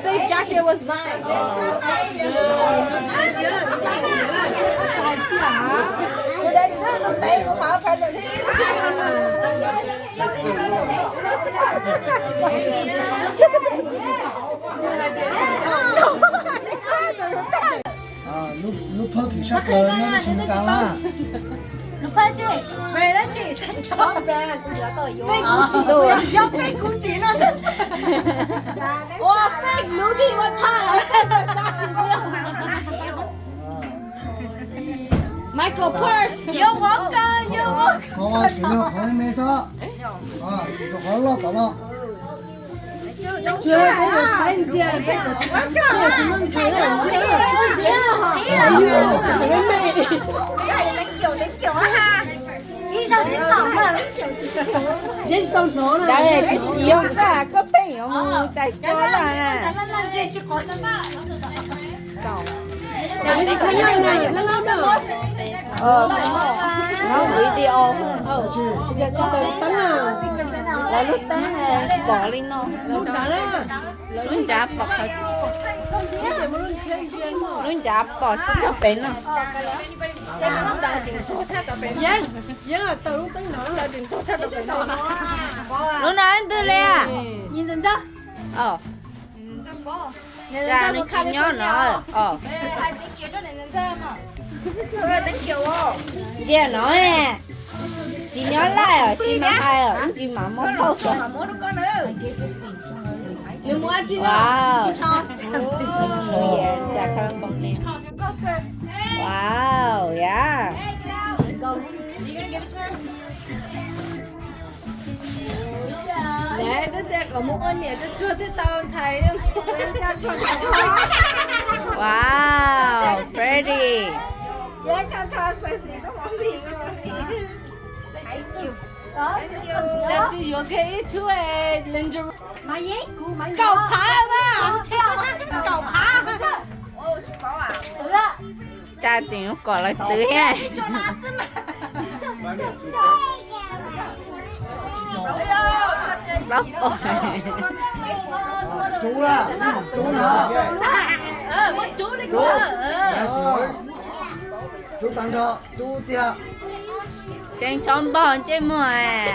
Big jacket was mine. Ua dab tsi tus pem kuv qhov present thiab. Lub phawj kim sab plaws no tsis mus tas na. Lub phawj tsis, brand dab tsi? Fake Gucci. Yog fake Gucci no. Ua fake Louis Vuitton los fake Versace. Michael Kors. You're welcome, you're welcome. Qhov tsis yog qhov me xwb. Tsis rau qhov loj tom no. Ib zaug sib txom na. Tsis yog koj, koj pheej yuav mus tais cua loj na. Video. Lawv lub teeb pom li no. Lub ncav pom, lub ncav pom tsis txog pem no. Lub no ntws li. Nws tsis nyob no. Ntsia no, tsis nyob laij os, tsis mas hais os, tsis mas muab pauj xwb. Nws mus dab tsi no? Wow. Wow, yeah. Twb tias kom mus ua niam tsuag tsuag thiaj tau ntxhais. Wow, pretty. Tsis yuav kiag ib tug lingerie. Kaum phav mas. Kaum phav. Tsam tseem yuav kom lawv twv thiab. Plaub pom. Rub tag nrho, rub tiag. Seev tshob npog ntsej muag.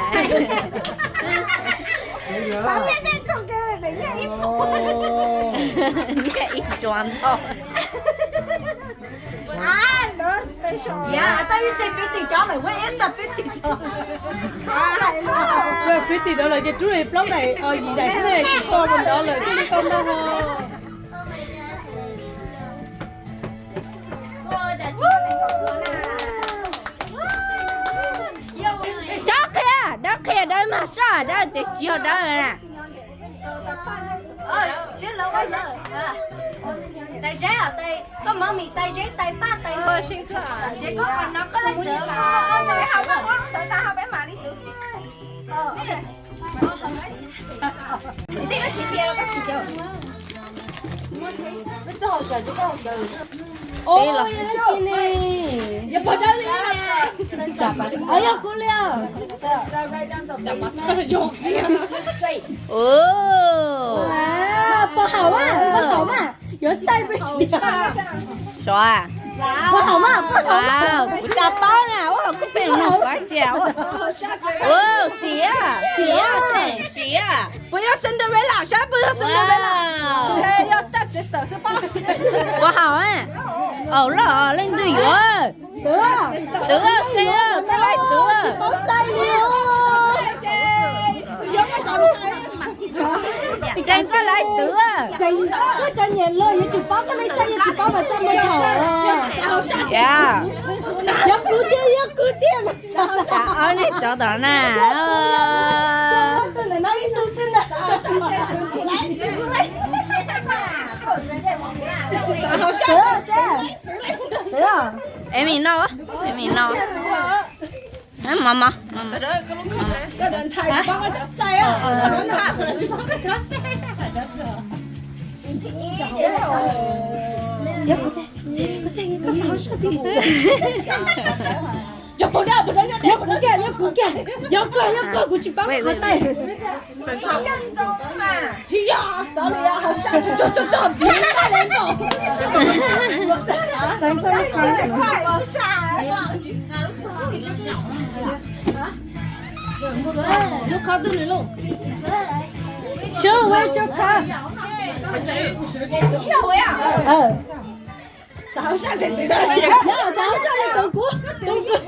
Nyiaj ib ruam ntau. Fifty dollar ces rub plaub daim, yim daim xwb ne, tsis tau mus ntov lawm thiaj li tau ntag no. Tsob qhia, dawb qhia dawb mag soj dawb tias tsis yog dawb na. Tais zeb, koj mommy tais zeb tais paj tais npua sib hlub ces koj qhov no koj leej twg los koj sau ib hauv koj lub ntawd tag ho peb mam li twv. Yog kuv li os. Puas haum mas, puas haum mas, yuav xaij pes tsawg? Puas haum mas, puas haum mas? Kuv tsis paub na, ua kuv pheej mloog kuv cia. Xiam, xiam, xiam. Puas yog Cinderella, saib puas yog Cinderella. Yog step sister xwb paub. Puas haum? Haum loj leej twg yuav? Twv, twv, koj laij twv. Tsis paub xaij li. Tseem koj laij twv. Koj cov niam laus yuav tsum paub koj leej xaij, yuav tsis paub mas txaj muag thaum. Yog kuv tiag, yog kuv tiag. Ob nej tsov tom na. Tus ntawm no ib tug xwb ntag. Emi no, Emi no. Mov, mov, mov. Yog kuv kiag, yog kuv kiag, yog koj, yog koj, kuv tsis paub qhov xaib. Tsis yog, xav li hauv sab tsuag tsuag tsuag tsuag, lub qhov twg nws lauj? Sure, where's your cup? Xav hauv sab, xav hauv sab li tus kuv, tus kuv.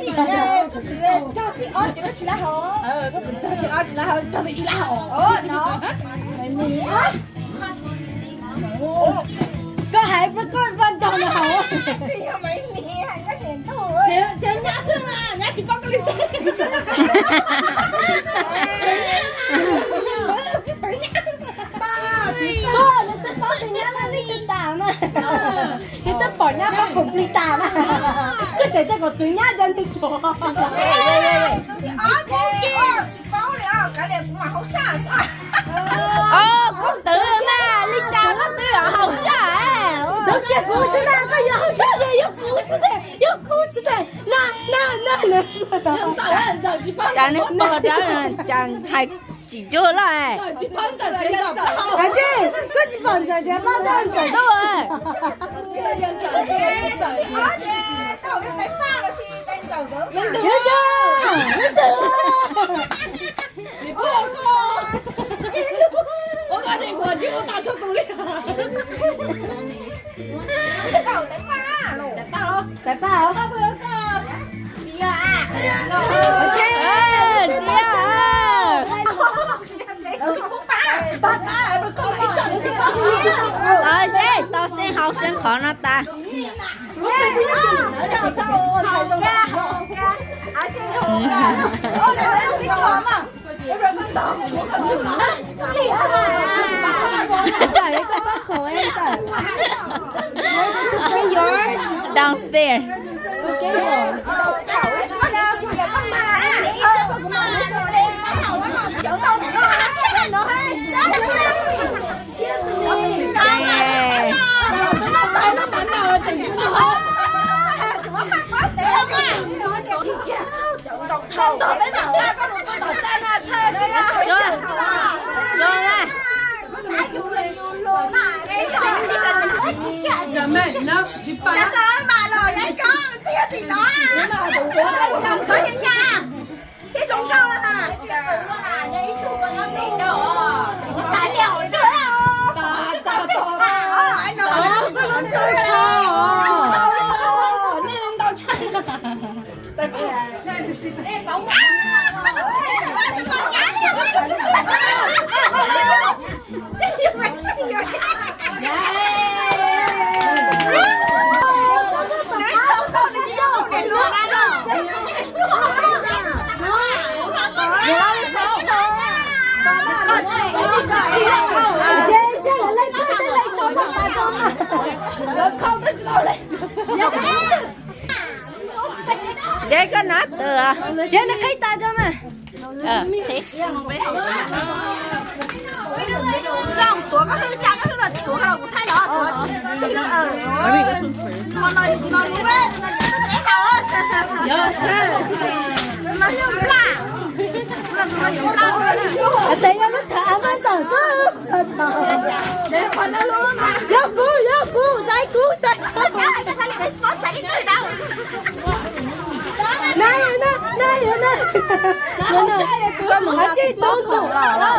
Koj hais rau koj vaj nraug no hauv. Tsis yog Maiv Miv, koj niam ntuj. Ces nyab xwb mas, nyab tsis paub koj li xwb. Koj, nws twb paub tus nyab loj li twb tas na. Nws twb pom nyab paub khoom plig tas na. Koj tseem tej kom tus nyab cov nws rov. Kuv twv na, li cas koj twb hauv sab. Ntawd kiag kuv xwb na, koj yuav hauv sab ces yog kuv xwb tes, yog kuv xwb tes. Na, na, na, na. Cas nws pog dab cas hais tsis cuag lawm. Koj tsis pom ntxawm tias loj ntawm ntxawm tuaj. Yog yog, ib tug. Ua koj ces kuv tsis ua tas txhua tus li. Tais paj os. Ok. Tau seb, tau seb hauv seb qhov no tas. Downstairs. Thiab zoo nkauj ha. Nej ntau tshaj. Ces koj nab tw, ces nws qhib tas rau mas. Tuav koj hwj tsa, koj hwj los tuav los kuv thaij los tuav. Tes yog lub thawv Amazon xwb. Yog kuv, yog kuv, xaiv kuv, xaiv kuv. Na, na, na, na. Tsis tu tus los.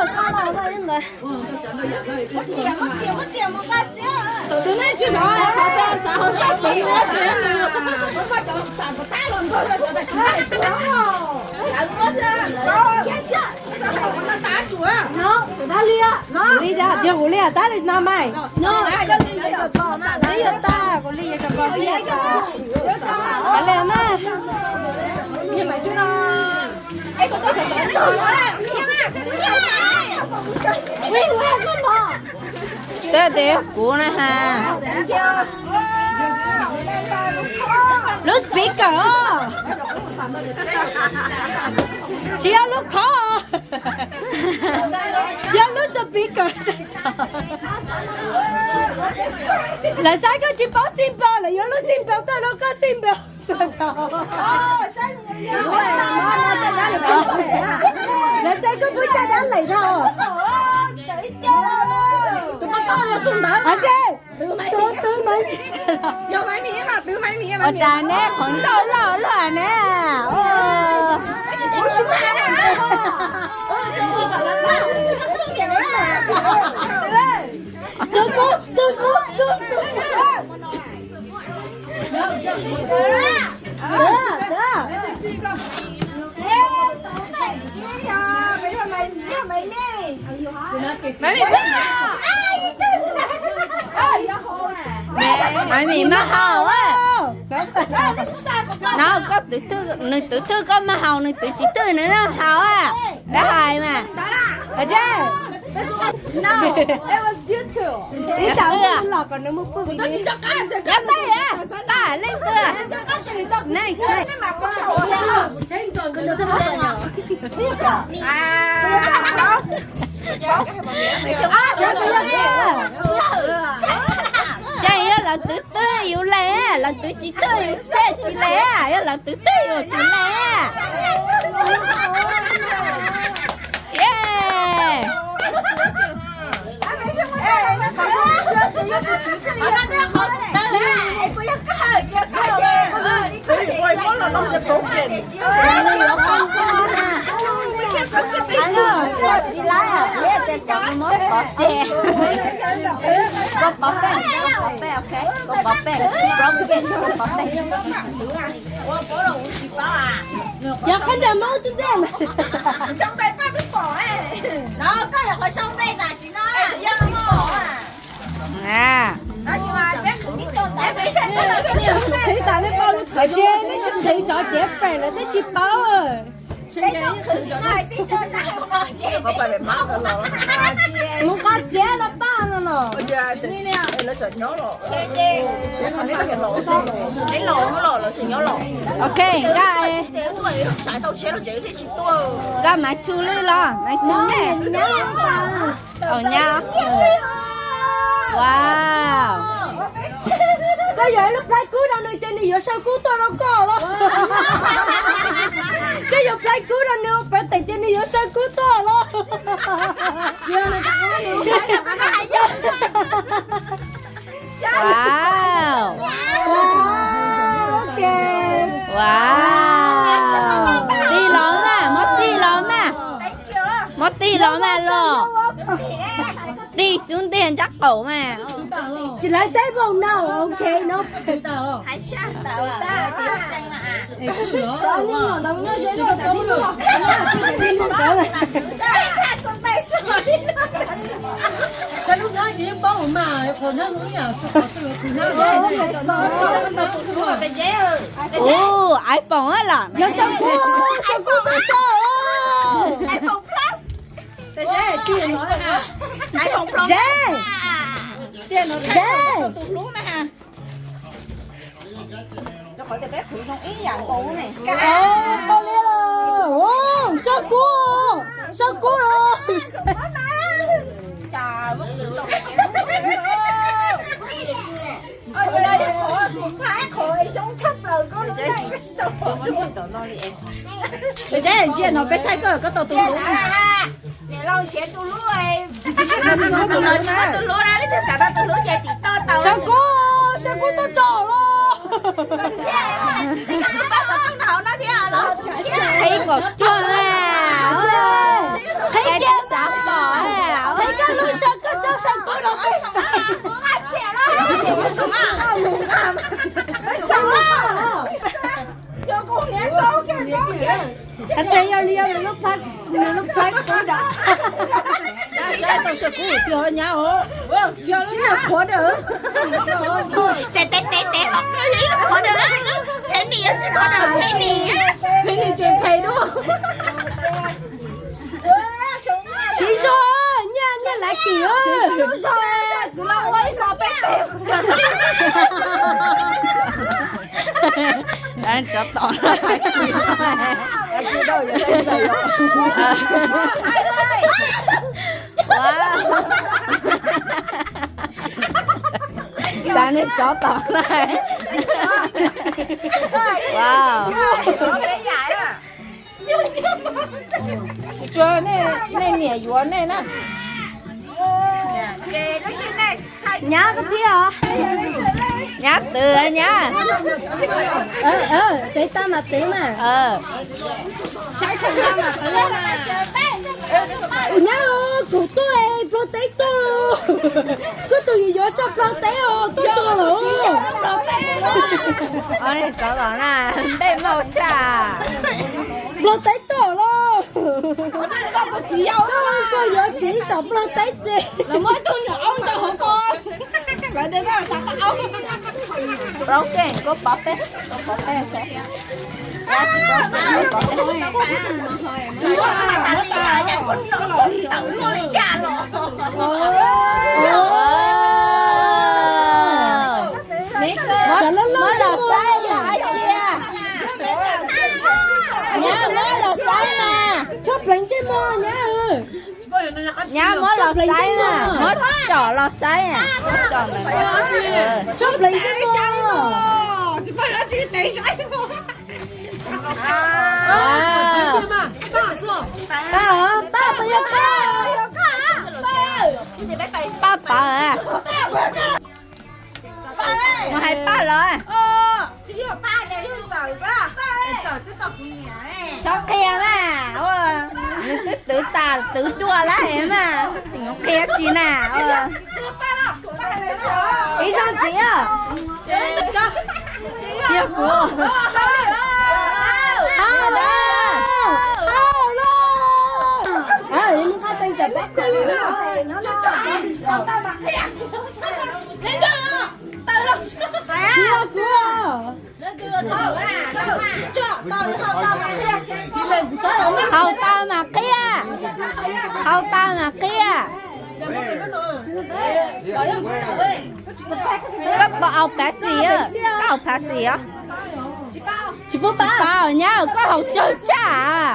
Tus twg nej tsis hnov qhov xav hauv sab tus no tsev. Kuv li, tsis yog kuv li, tab li no mas. Kuv li yuav tag, kuv li yuav tag, kuv li yuav tag. Kav liam mas. Twb tias kuv na ha. Lub speaker os. Tsis yog lub khov. Yog lub speaker. Lawv saib koj tsis paub symbol, lawv yuav lub symbol tuaj rau koj symbol. Lawv tej koj pub caj dab lem dhau. Tus pab toj yog tus ntawd. Tus, tus Maiv Mis. Ua cas neb qhov ncauj loj luaj ne. Maiv Mis maj haus a. No koj, nws twv thwj koj maj haus, nws twv tsis thwj nws maj haus a. Dab hais mas. Ib tsam los kom nws mus pw. Nyob twj, paj leej twg? Next. Saib yog lawv twv twg yus le, lawv twv tsis twg yus thiaj tsis le, yog lawv twv twg yus tsis le. Koj pov peb, koj pov peb, ok, koj pov peb, koj pov peb. Yog qhov ntawm Maub xwb tiag. Qhib tas nej poj lub thawv, neb tsis qhwv cov tiav feem lawm neb tsis paub. Mus nqa txiav los paj no los. Ok, nkag, nkag Maiv Tshus lwj los, Maiv Tshus ne. Au nyab. Wow. Koj yuav ib lub plhaib kub rau nws ces nws yuav saw kub tuaj rau koj los. Koj yuav plhaib kub rau nws ua pawv teem ces nws yuav saw kub tuaj los. Wow. Wow, ok. Wow. Tig los mas, muab tig los mas. Muab tig los mas los. Tig xub ntiag ntsab qaum mas. Tsis laiv teb voos no, ok no. Ub, iPhone los. Yog Saw Kub, Saw Kub tuaj txog. Ze, ze. Tau li los. Saw Kub, Saw Kub los. Ntsia no peb thaij koj, koj tau tus hlub. Tus hlub na, leej twg xav tau tus hlub ces tim toj tau. Saw Kub, Saw Kub tuaj txog los. Qhib kom ruaj na. Qhib kiag xav pom. Qhib koj lub Saw Kub, txog Saw Kub los peb xav. Qhov twg yog li yog nws lub plhaib, nws lub plhaib kub dam. Saib tau Saw Kub twg ho nyab os. Yog lub nyuag qhuav dawm. Tes tes tes tes, ib lub qhuav dawm, Penny, ib lub qhuav dawm, Penny. Penny tseem phem dua. Siv zog, nyiaj nyiaj lav kim. Siv zog, txwv los ua ib zog peb tes. Cov tom no. Xav nws cov tom na. Wow. Tsuas nej niam yuav nej na. Nyab koj thiab os. Nyab twv nyab. Tev tag mas twv mas. Ua nyab, kuv tuaj Nplog teb tuaj. Koj tus yuav yuav soj Nplog teb os, tuaj txog lawm. Tsov tom na, npej maj tshaj. Nplog teb tuaj los. Koj yuav txiv tom Nplog teb ces. Plaub kev koj pov peb, koj pov peb. Muab los saib yog dab tsi? Nyab, muab los saib mas. Tshuab pleev ntsej muag nyab. Nyab, muab los saib mas, muab tsom los saib. Tshuab pleev ntsej muag. Paj, paj, paj, yog paj. Paj pawg. Mus hais paj los. Txhob qhia mas, nws twb twv tas twv dua lawm mas, tseem qhia tsi na. Ib zaug ntxiv. Tsis yog kuv. Tsis yog kuv. Haus tas mas qhia, haus tas mas qhia. Koj puas haus pav xis? Koj haus pav xis os? Tsis paub, nyab, koj haus tsawg tshaj.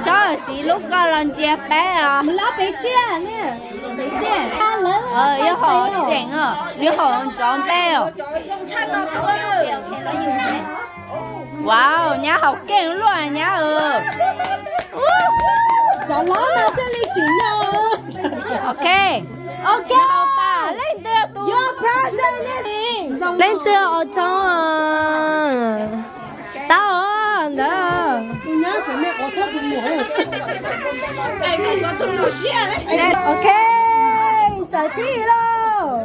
Txhob siv lub koj los ntsia peb os. Yuav haus tseem os, yuav haus nrov npe os. Wow, nyab haus keej luaj nyab. Cov laus mas thiaj li tsim nyog. Ok, ok, haus tas leej twg tus, leej twg ua txhob tau ntawd. Ok, txawm tib lauj.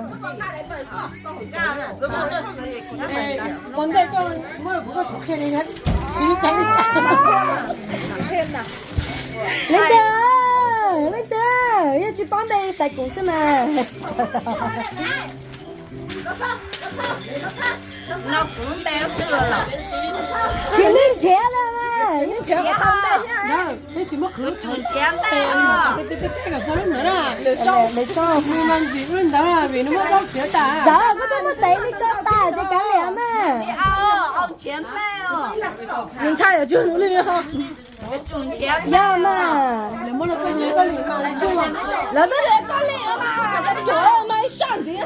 Leej twg, leej twg, yog tsis paub npe xaiv kuv xwb mas. Tsis nej nrhiav lawm mas. Txawm koj twb muaj tev li ko tas ces kav liam mas. Nws ntshai yog tsis hnub li. Yog mas. Lawv twb tias koj li mas, koj cuav mas ib soj ntxiv.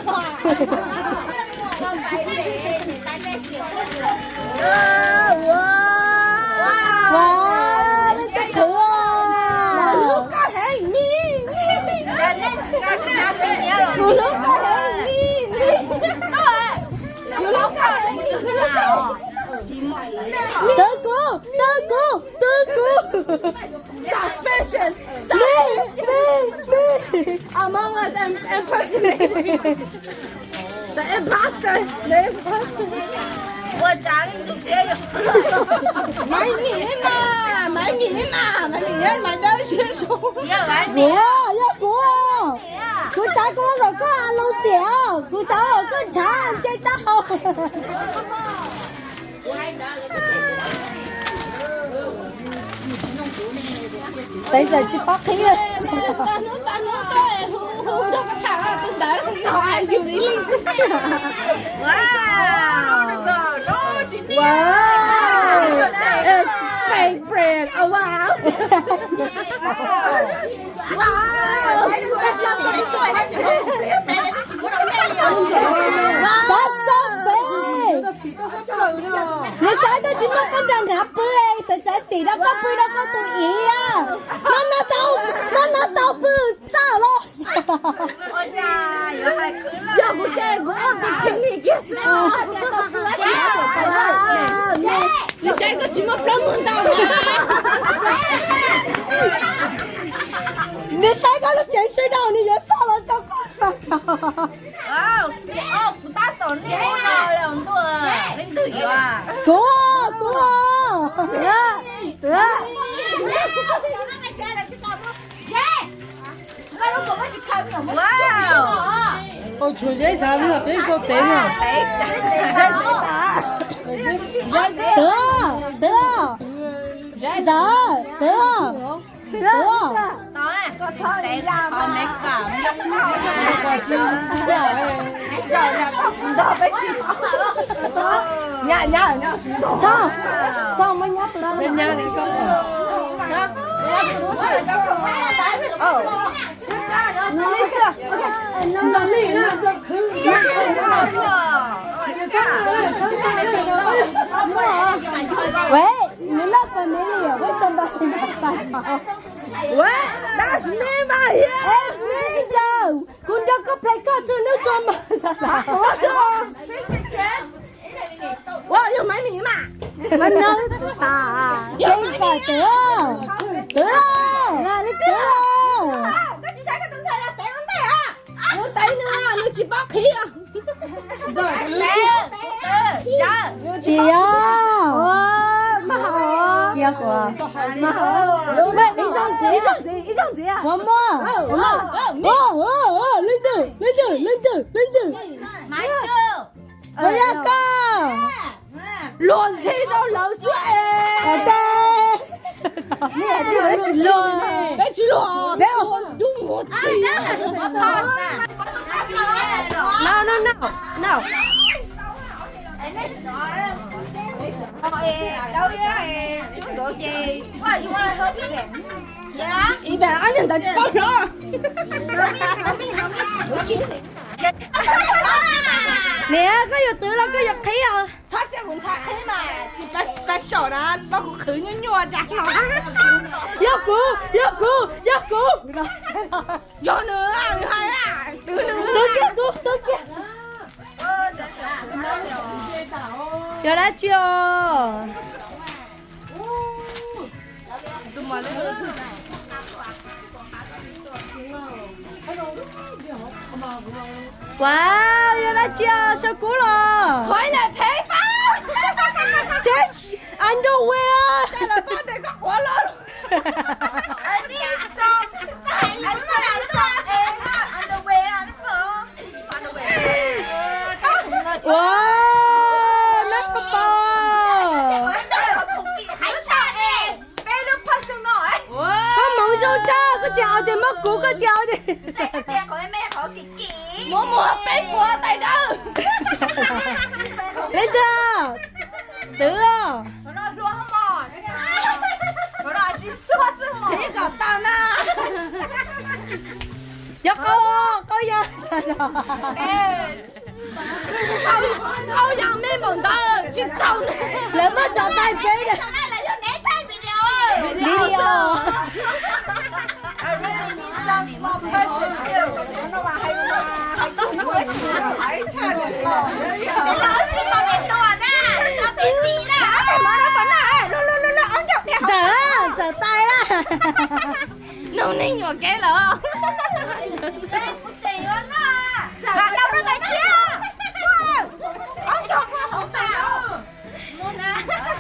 Ua, leej twg khwv? Kuv hlub koj heev, kuv hlub koj heev, kuv hlub koj heev. Twv kuv, twv kuv, twv kuv. Suspicious. Me, me, me. Among Us and impersonate the imposter. The imposter. Ua cas li tus siab yog Maiv Mim mas, Maiv Mim mas, Maiv Mim yog Maiv Dawb Siab Zoo. Kuv, yog kuv. Kuv xav kuv kom koj a loo xiam, kuv xav kom koj ntshav ntseg taub hau. Tev txawm tsis paub qhib. Wow. It's favorite. Oh, wow. Wow. That's so big. Neb Saib koj tsis muaj koj nra nrhav pw, xav xav xim rau koj pw rau koj tus ib. No no tau, no no tau pw txaj los. Yog kuv ces kuv ua bikini kiag xwb. Nws saib koj tsis muaj plaub muag ntau. Nws saib koj lub tsev sawv daws nws yuav xauj los rau koj xauj. Kuv tab tom nej ua no los ntuj, leej twg yuav? Kuv, kuv. Ua tshuav zeb sav peb xauj tev na. Twv, twv, ntxawm, twv, twv. Txhob, txhob muab nyab tus no. Wait, nws loj family, wait, somebody. What? That's me right here. It's me, though. Kuv nrog koj play koj txhua hnub txhua hmo. Yog Maiv Mis mas. Twv, twv, twv. Nws tev nws, nws tsis paub qhib. Tsis yog. Tsis yog kuv. Ib zaug ntxiv, ib zaug ntxiv, ib zaug ntxiv. Kuv muaj. Leej twg, leej twg, leej twg, leej twg? Kuv yog koj. Luag ntxhi rau lawv xwb es. Peb tsis luag, peb ua dub muag txi. No, no, no, no. Ib pab ob niag ntawd tsis paub no. Niam, koj yuav twv los koj yuav qhib os? Txhob cia kuv ntxhais qhib mas tsis special na, tsis paub kuv qhwv nyuaj nyuaj cas. Yog kuv, yog kuv, yog kuv. Yog nws, nws hais, twv nws. Twv kiag kuv, twv kiag. Yog dab tsi os? Wow, yog dab tsi os, sau kub los? Teb underwear. Ua, nab koj pom. Koj hmoov zoo tshaj, koj tsis aus ces muab kuv, koj tsis aus ces. Muab muag peb puas tais dawb. Leej twg? Twv. Qhib kom tau na. Yog qau, qau yog. Qau yog me npaum ntawd tsis txaus. Lawv muab tso tais peb. Video. Txawm, txawm tais lawm. Nug neeg nyuam kev lawm.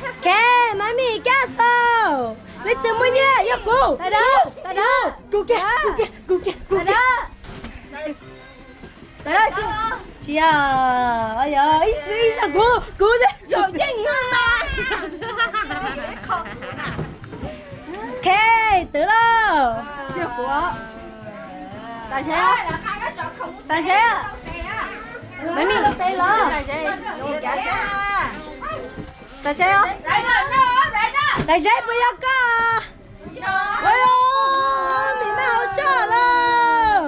Ok, Maiv Mis, kab xaus. Leej twg muaj nyiaj? Yog kuv. Kuv kiag, kuv kiag, kuv kiag, kuv kiag. Tsis yog, yog ib txwm ib zaug kuv, kuv. Ok, twv lauj. Tam seb, Maiv Mis, tam seb, tam seb puas yog koj? Mim maj hauv soj lawm.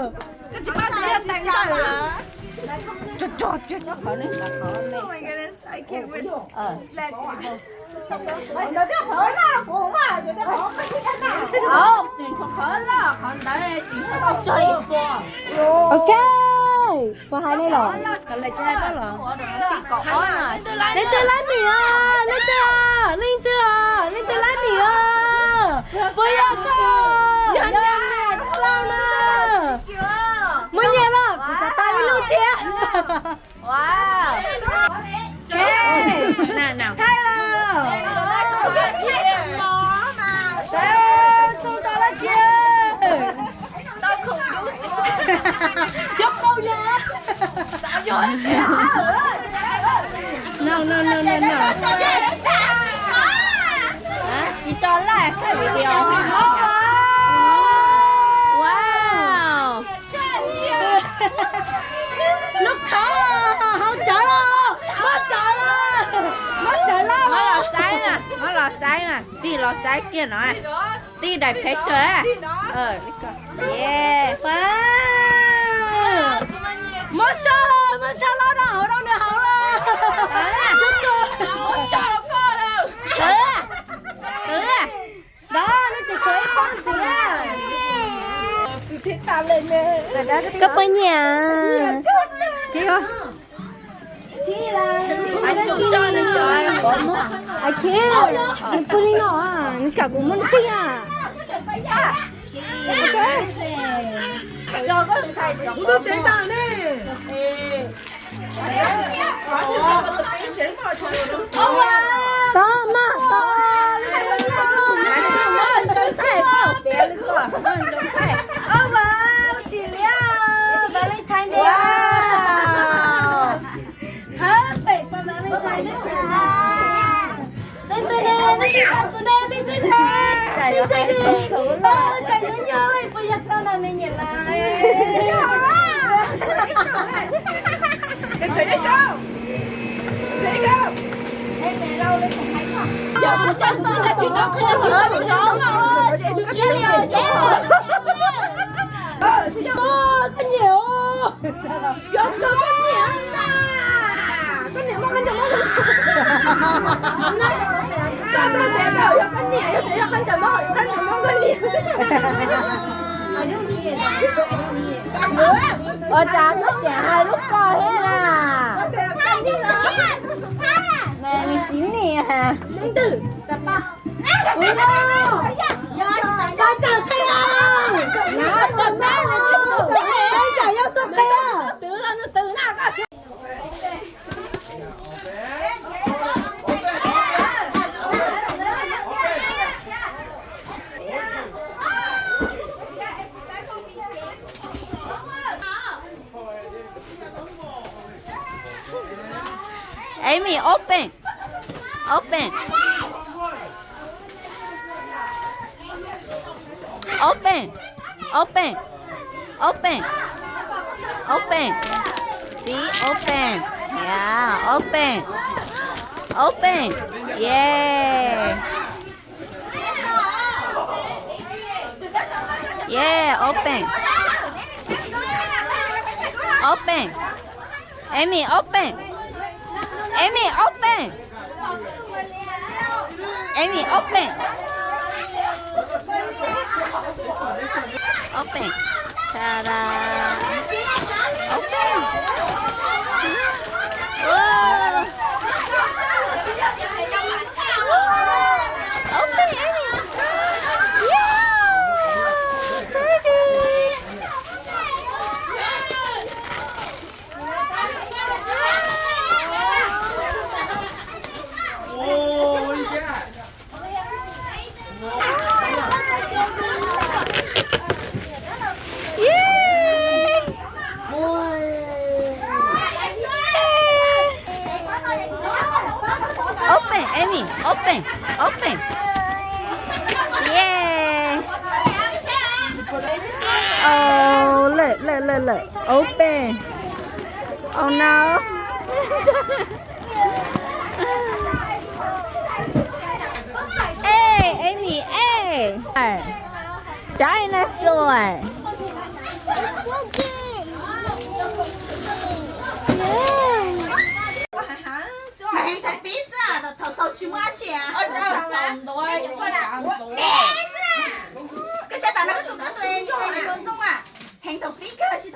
Tso tso qhov ne, qhov ne. Ok, puas hais nej los? Leej twg laib mim os? Leej twg os? Leej twg os? Leej twg laib mim os? Puas yog koj? Yog niam lauj na. Muaj nyiaj los kuv xav tau ib lub thiab. Thaij los. Sawv txog tau dab tsi? Yuav qau yog. No, no, no, no, no. Tsis tso laj, thaij video. Wow. Lub khov hauv tsawv los, muab tsawv los, muab tsawv los. Muab los saib mas, muab los saib mas, tig los saib kiag no. Tig daim phev tsawg. Muab sab los, muab sab los rau hauv rau nws hauv los. Ntawd nej tseem tshuav ib pab ntxiv. Koj puas nyiam? Nws pw li no, nws tsis kam kuv muab nws tig. Tod mas, tod. Ua xim li Valentine Day. Perfect for Valentine and Christmas. Leej twg ne, leej twg tau kuv ne, leej twg ne, leej twg ne. Cas yuav nyuaj nyuaj li, puas yog koj no me nyuam lawm? Koj nyiam os? Koj niam muab qhov ncauj muab. Koj tias yog koj niam, yog tias yog qhov ncauj muab, yog qhov ncauj muab koj niam. Ua cas koj tseem hais lub koj thiab na? Nws tsis niam. Koj tseem qhia, koj tseem yog tus qhia. Emi, open. Open. Open. Open. Open. Open. Sí, open. Yeah, open. Open. Yeah. Yeah, open. Open. Emi, open. Emi, open. Emi, open. Open. Ta-da. Open. Wow. Open, Emi. Yeah. Pretty. Open, Emi, open, open. Yeah. Oh, look, look, look, look. Open. Oh no. Ê, Emi, ê. Chó dinosaur.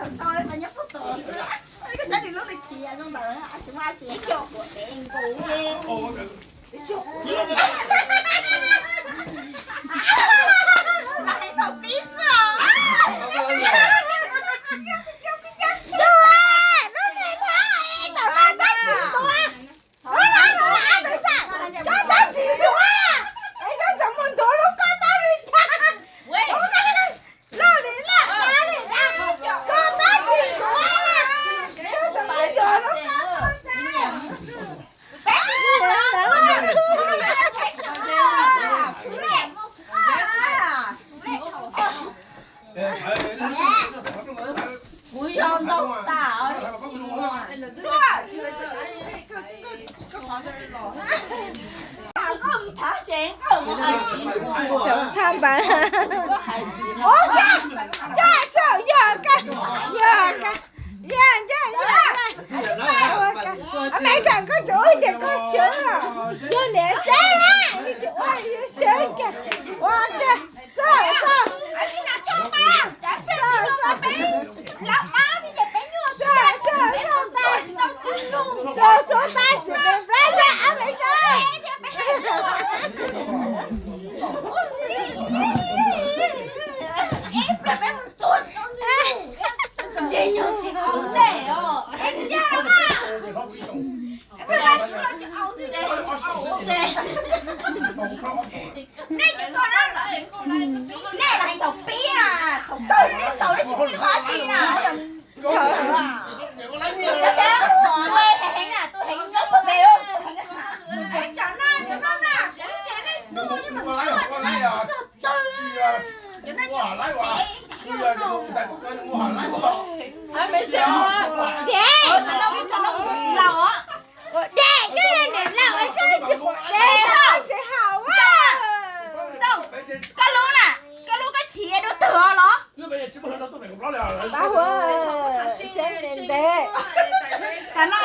Txog nyob puag tod xwb. Koj saib nws lub nws khiav zoo ntawd, tsis muaj dab tsi. Cov huam dev nkaus. Los hais thaum pib xwb os. Thaum no tab tsis tuav, koj tab tsis tuav, es koj tseem mus ntuav lub koj tab li cas? Loj li loj, dav li dav, koj tab tsis tuav, koj tseem mus ntuav lub koj tab li cas? Kuv yog ntau tas. Koj phav xeev koj mus hais. Tha npawg. Ua cas, tsaj saum yog koj, yog koj, yog, yog, yog. Maiv Xyooj, koj tseem ua tias koj sawv, yog niam tsev, yus tsis ua yus sawv cas. Ua cas, txog, txog. Txog, txog. Txog, txog, txog, txog. Nej los hais thaum pib na, thaum kawg nej xaus nej tsis muaj qhov tsi na. Tab sis tus heev na, tus heev nyob puag pem, tus heev na. Cov no, cov no na, kuv tias nej xub, nej mam xub, nej tsis txog twg. Cov no nyob pem. Ces, cov no, cov no kuv txiv laus os. Ua dej, koj yog niam laus koj tsis pom dej, koj tsis haus. Koj lub na, koj lub koj chim dua twg os los? Pab huab, tseeb ntev ntev. Tsam no